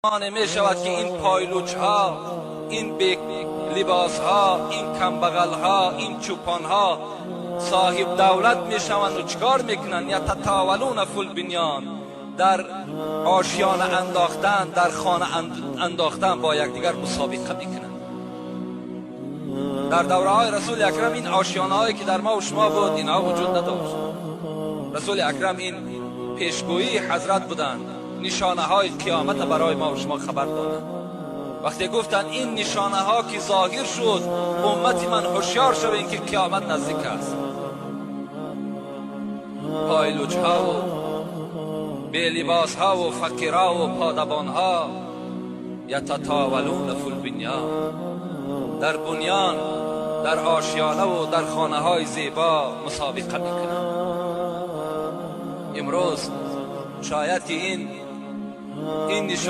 Мешавад, ки ин пойлучҳо, ин белибосҳо, ин камбағалҳо, ин чӯпонҳо соҳиби давлат мешаванд ва чикор мекунанд? يتطاولون في البنيان, дар ошёна андохтан, дар хона андохтан бо якдигар мусобиқа мекунанд. Дар давраҳои Расули Акрам ин ошёнаҳое, ки дар мо ва шумо буд, инҳо вуҷуд надошт. Расули Акрам ин пешгӯии ҳазрат буданд, нишонаҳои қиёмат барои мо ва шумо хабар доданд. Вақте гуфтанд, ин нишонаҳо ки зоҳир шуд, уммати ман, ҳушёр шавед, ки қиёмат наздик аст. Пойлучҳо ва белибосҳо ва фақирҳо ва подабонҳо يتطاولون في البنيان, дар бунён, дар ошёна ва дар хонаҳои зебо мусобиқа мекунанд. Имрӯз шояд ки ин нишон